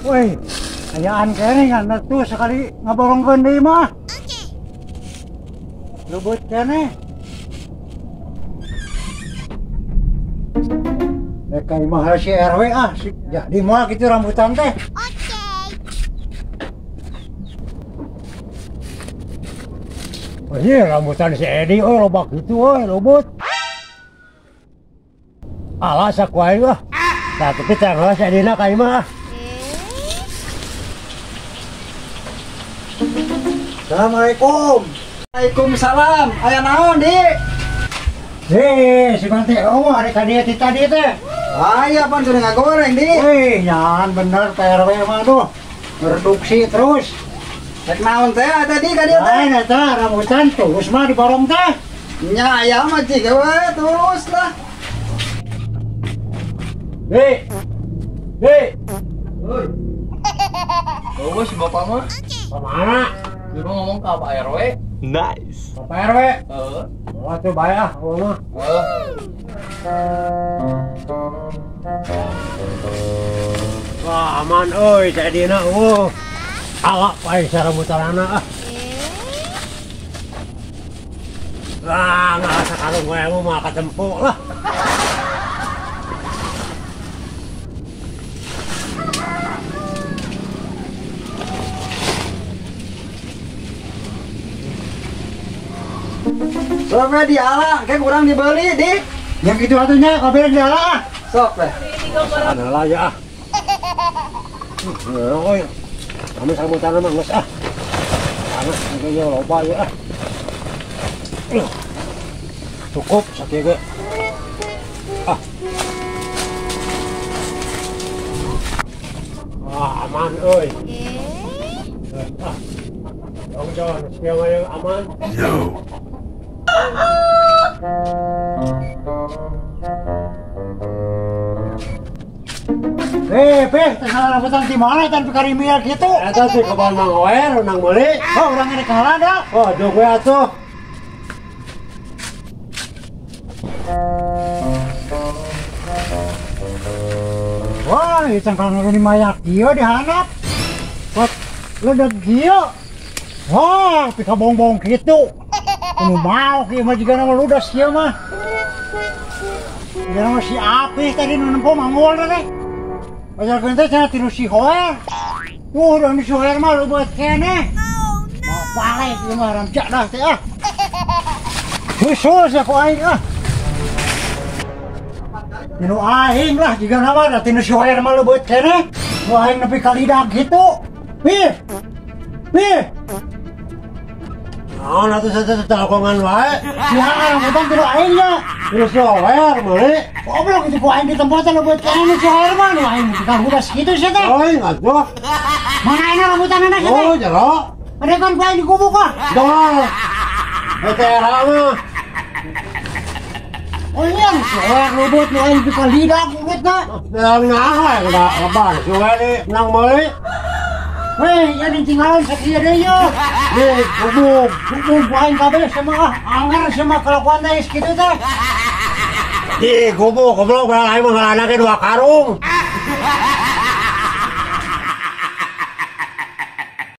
Woi, ayaan keneh ngan tuh sekali ngaborongkeun deui mah. Oke. Lubut keneh. Rek ka imah si RW ah, jadi moal kitu rambutan teh. Oke. Oh iya rambutan si Edi euy loba kitu euy lubut. Alah saku aing ah. Tah tapi teh si Edina ka imah ah. Assalamualaikum. Waalaikumsalam. Aya naon, Di? Si Bante, oh ada ka dieu ti tadi teh. Aya pan sudah ngagoreng, Di. Wih, nyahan bener Pak RW mah tuh. Reduksi terus. Rek naon teh tadi ka dieu teh? Lain eta rambutan terus mah diborong teh. Nya aya mah cik we terus lah. Di. Di. Oi. Bawa si bapak mah. Kemana? Dia ngomong ke Pak RW. Nice. Bapak RW? Heeh. Oh, tuh bae ah, mah. Heeh. Wah, aman euy, jadina eueuh. Ala pae sarambutanana ah. Lah, nggak sakarung gue mah katempo lah. Sok we diala, kayak kurang dibeli, Dik. Yang gitu atunya kabeh diala ah. Sok we. Salah ya ah. Euy. Kami sambutan mah geus ah. Karena ieu loba ieu ah. Cukup sakieu ge. Ah. Wah, aman euy. Ah. Dong John, siang aja aman. No. Peh, teh rambutan di mana tan pikarimia kitu? Eta teh kebon Mang Oer unang meuli. Oh, urang rek kalah da. Oh, jog we atuh. Wah, ieu cangkang nu mayak kieu dihandap. Pot ledeg kieu. Wah, pika bongbong kitu. Nu mau kieu mah jigana mah ludas kieu mah. Jigana mah si Apih tadi nu nempo manggol teh. Pajarkeun teh cenah tilu si Hoer. Dan si Hoer mah leubeut keneh. Mau balik ieu mah ramcak dah teh ah. Susul sia ku aing ah. Tinu aing lah jigana mah da tinu si Hoer mah leubeut keneh. Nu aing nepi ka lidah kitu. Pih. Pih. Naon atuh saja telepongan wae. Sia rambutan tinu aing nya. Terus si Hoer meuli. Goblok itu ku aing di tempat leubeut keneh nu si Hoer mah nu aing ka hudas kitu sia teh. Oi, atuh. Mana aing rambutanana sia teh? Oh, jero. Ada kan ku aing di gubuk ah. Dol. Eta era mah. Oh iya, si Hoer leubeut nu aing ka lidah mulutna. Nang naha eta lebar si Hoer di nang meuli. Weh, ya ditinggalan sakieu deui ye. Di gubuk, gubuk ku aing kabeh sama ah, anger sama kelakuan teh kitu teh. Di gubuk goblok barang aing mah ngalana ge 2 karung.